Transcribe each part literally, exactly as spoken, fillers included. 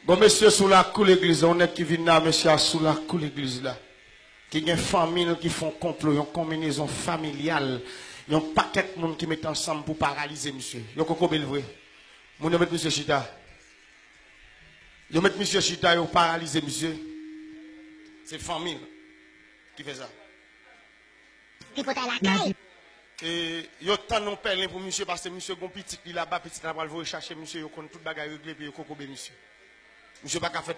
Bon, mesye sou lakou legliz la, yon nèg ki vin la, mesye a sou lakou legliz la. Ki gen fanmi l ki fè yon konplo, yon konbinezon familyal, yon pakèt moun ki mete ansanm pou paralize misye. Yo kokobe l vre. Moun yo met misye chita. Yo met misye chita, yo paralize misye. Se fanmi l ki fè sa. Tripotay lakay. E, yo tann yon pèlen pou misye, paske misye gon pitit li laba, pitit la pral voye chache misye, yo konn tout bagay regle, epi yo kokobe misye. Misye pa ka fè,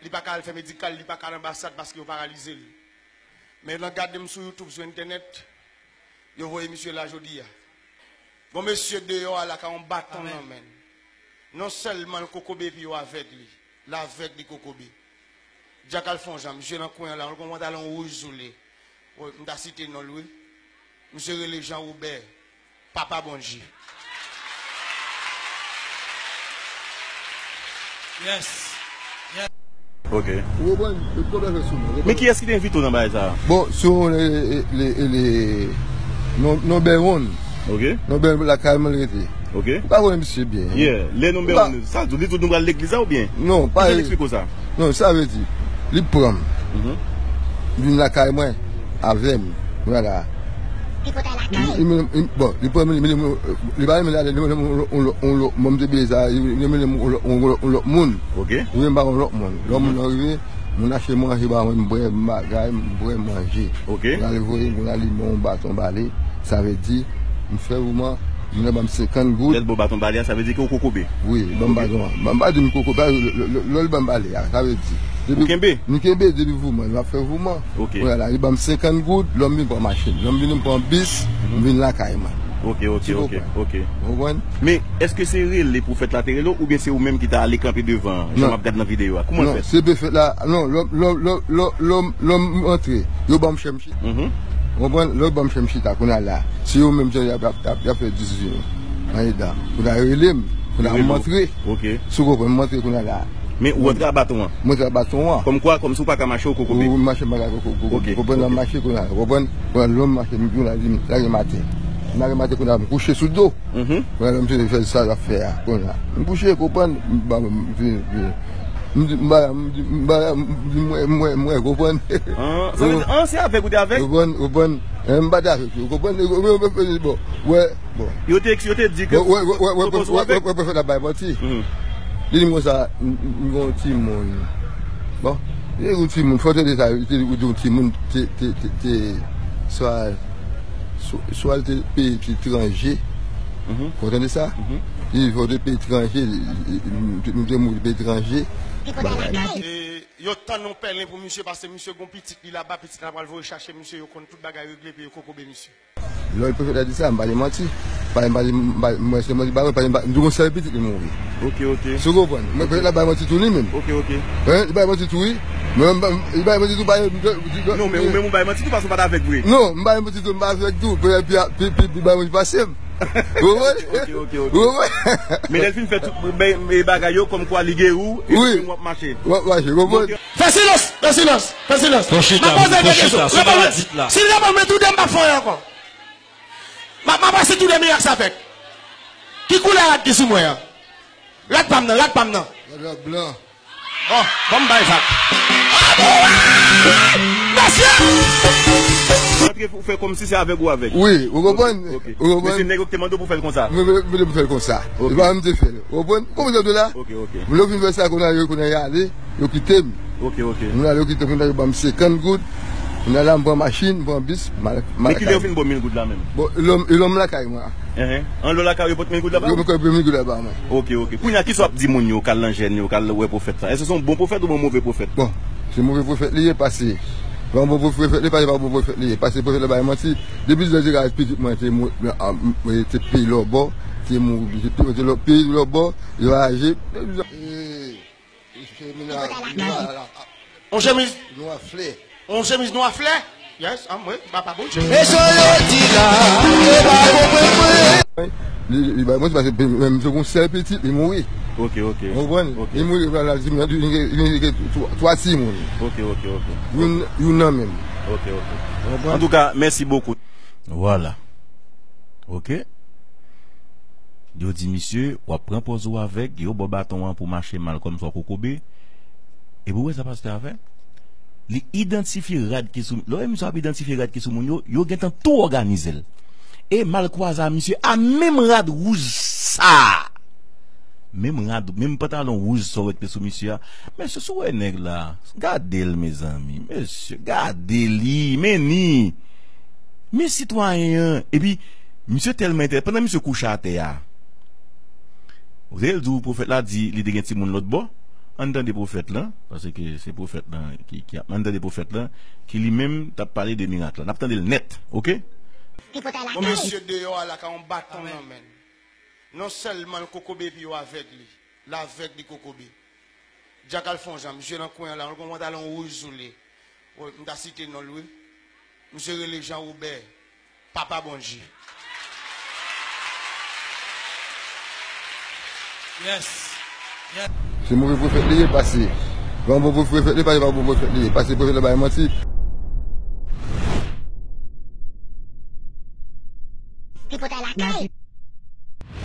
li pa ka al fè medikal, li pa ka al anbasad paske yo paralize li. Men nan gade m sou YouTube, sou entènèt, yo voye misye la jodi a. Gon mesye deyò a la ka yon baton nan men l. Non sèlman l kokobe epi yo avèg li, l avèg li kokobe. Dyak al fè yon jan, misye nan kwen an la, yon pantalon wouj sou li. Wi, m ta site non l wi. Misye rele Jean Robert, Papa Bondye. Yes. Yes. Ok. Ou konprann? Yo t konn fè sou mwen. Men kiyès ki te envite w nan bagay sa a? Bon, se yon, e, e, e, e, non, non Bèwonn. Ok. Non Bèwonn lakay mwen l rete. Ok. Ou pa konnen misye byen. Yeah. Lè non Bèwonn, sa di, li di w nou pral legliz la oubyen? Non, pa. Kisa l eksplike w sa? Non, sa vle di, li pran m. Mhm. Vin lakay mwen, avè m. Vwala. Li, li, li, bon, li pran m, li, li, li pa renmen l ale, li mennen m yon lòt, yon lòt, yon lòt, mwen m te bliye sa, li, li mennen m yon lòt, yon lòt, yon lòt moun. Ok. Li mennen m ba yon lòt moun. Lòt moun nan rive, moun achte manje ba mwen, m bwè, m bagay, m bwè, m manje. Ok. Moun ale voye, moun ale ban yon baton bale, sa vle di, m fè vouman, moun nan ban m senkant goud. Lè l ba w baton bale a, sa vle di ke w kokobe? Wi, ban m baton an. Ban m pa di m kokobe, lè, lè, lè, lè l ban m bale a, sa vle di. Ou kenbe? M kenbe depi vouman, m ap fè vouman. Ok. Kounye a la, li ban m senkant goud, lè m vin pran machin. Lè m vin, m pran bis, m vin lakay mwen. Ok, ok, ok, ok. Ou konprann? Men, èske se rele pwofèt la te rele w, oubyen se ou menm ki ta ale kanpe devan an, jan m ap gad nan videyo a? Kouman l fèt? Non, se pwofèt la, non, lè, lè, lè m antre, yo ban m chè m chita. Mhm. Ou konprann? Lè yo ban m chè m chita, kounye a la, se yo menm jan y ap, y ap, y ap, y ap fè dis vini. Andedan. Kounye a yo rele m, kounye a m antre. Ok. Si w konprann, m antre kounye a la. Men ou antre a baton an? M antre a baton an. Kòmkwa, kòmsi w pa ka mache, w kokobe? Ou mache, m pa ka kokobe. Ok, ok. Konprann, m ap mache kounye a, konprann? Konprann, lè m mache, m, kounye a di m lage m atè. M lage m atè kounye a, m kouche sou do. Mhm. Kounye a, lè m fini fè sa l ap fè a, kounye a. M kouche, konprann, m, m, m, m, m, m, m, m, m, mwen, mwen, mwen, konprann? An, sa vle di, an, se avèg ou te avèg? Konprann, konprann. Eh, m pa t avèg yo, konprann? Bon, wè, bon. Yo te, yo te di ke pwofèt la bay manti. Mhm. Li di m konsa, m, m, m gen yon timoun. Bon, li di yon timoun, fò w tande sa, li te di yon timoun te, te, te, te, swa, swa, swa l te peye ti etranje. Mhm. Fò w tande sa? Mhm. Li di fò w te peye etranje, li, li, li, nou te mouri peye etranje. Bagay. E, yo tann yon pèlen pou misye, paske misye gon pitit li laba, pitit la pral voye chache misye, yo konn tout bagay regle, epi yo kokobe misye. Lè pwofèt la di sa, m pa di manti. Pa, m pa di, m pa, mwen se manti, pa, pa, m di yon sèl pitit li mouri. Ok, ok. Si w konprann. Mwen, pwofèt la bay manti tou li menm. Ok, ok. Hein, li bay manti tou, wi. Mwen, m, li bay manti tou, pa, non, men ou menm ou bay manti tou, paske w pa t avèg vre. Non, m bay manti tou, m pa avèg tou. Epi, epi, epi, epi bay manti pase m. Ou konprann? Ok, ok, ok. Ou konprann? Men lè l fin fè tout, ben, e bagay yo, kòmkwa li geri w, epi w ap mache. W ap mache, ou konprann? Fè silans, fè silans, fè silans. Fò chita, fò chita, sou maladit la. Si l ta ban mwen toude, m p ap fè anyen ankò. M a, m a pase tou de mirak sa avèk. Ki koulè rad ki sou mwen an? Rad pa m nan, rad pa m nan. Rad la blan. Bon, bon, m bay sa. Mesye! Antre pou fè kòmsi se avèg ou avèg. Wi, ou konprann? Ok, ok. Ou konprann? Men se nèg yo ki te mande w pou fè l konsa. Mwen, mwen, mwen, mwen fè l konsa. Ok. E pa mwen te fè l. Ou konprann? Konprann sa la? Ok, ok. Lè w fin fè sa, kounye a, yo, kounye a, y ale. Yo kite m. Ok, ok. Moun la, yo kite m, moun la, yo ban m senkant goud. Moun la, m pran machin, m pran bis, m al, m al lakay mwen. Men kilè yo fin ba w mil goud la menm? Bon, lè m, lè m lakay mwen. Enhen. An lè w lakay ou, yo pot mil goud la ba w? Yo pot mil goud la ba mwen. Ok, ok. Kounye a, kisa w ap di moun yo k al nan jèn yo, k al wè pwofèt sa? Èske se yon bon pwofèt ou yon move pwofèt? Bon, se move pwofèt li ye, pase. Pa yon bon pwofèt li pa, pa bon pwofèt li ye, pase pwofèt la bay manti. Depi lè deja pitit mwen te mou-, a, m, te peye lòbò, te mou-, te peye lò-, peye lòbò, yo aje. On chemiz nwa flè. On chemiz nwa flè? Yes, ah, mwen, papa Bondye. E sa yo di la, e pa konprann mwen. Li, li bay manti paske menm se yon sèl pitit, li mouri. Ok, ok. Ou konprann? Ok. Li mouri, la, la, li gen, li gen twa, twa timoun. Ok, ok, ok. Youn, youn nan menm. Ok, ok. Ou konprann? Antouka, mèsi bokou. Vwala. Ok. Yo di misye, w ap pran pòz ou avèg, yo ba w baton an pou w mache mal kòmsi w kokobe. Epi w wè sa pastè a fè? Li idantifye rad ki sou, lè w wè misye ap idantifye rad ki sou moun yo, yo gentan tou òganize l. E malkwaze a misye a menm rad wouj sa a. Menm rad, menm pantalon wouj sa w wè ki te sou misye a. Mesye, si w wè nèg la, gade l, mezanmi. Mesye, gade li, men ni. Men sitwayen an. Epi, misye tèlman entèlijan, pandan misye kouche atè a, ou tande l di w pwofèt la di li te gen timoun lòt bò? Ann tande pwofèt lan, paske se pwofèt lan ki, ki ap, ann tande pwofèt lan, ki li menm t ap pale de mirak lan. N ap tande l nèt, oke? Bon, mesye deyò a la ka yon baton nan men l. Non sèlman l kokobe epi yo avèg li. L avèg, li kokobe. Dyak al fè yon jan, misye nan kwen an la, yon pantalon wouj sou li. Wi, m ta site non l, wi. Misye rele Jean Robert, Papa Bondye. Yes. Yes. Se move pwofèt li ye, pase. Yon bon pwofèt li ye, pase pa bon pwofèt li ye. Pase pwofèt la bay manti. Tripotay lakay.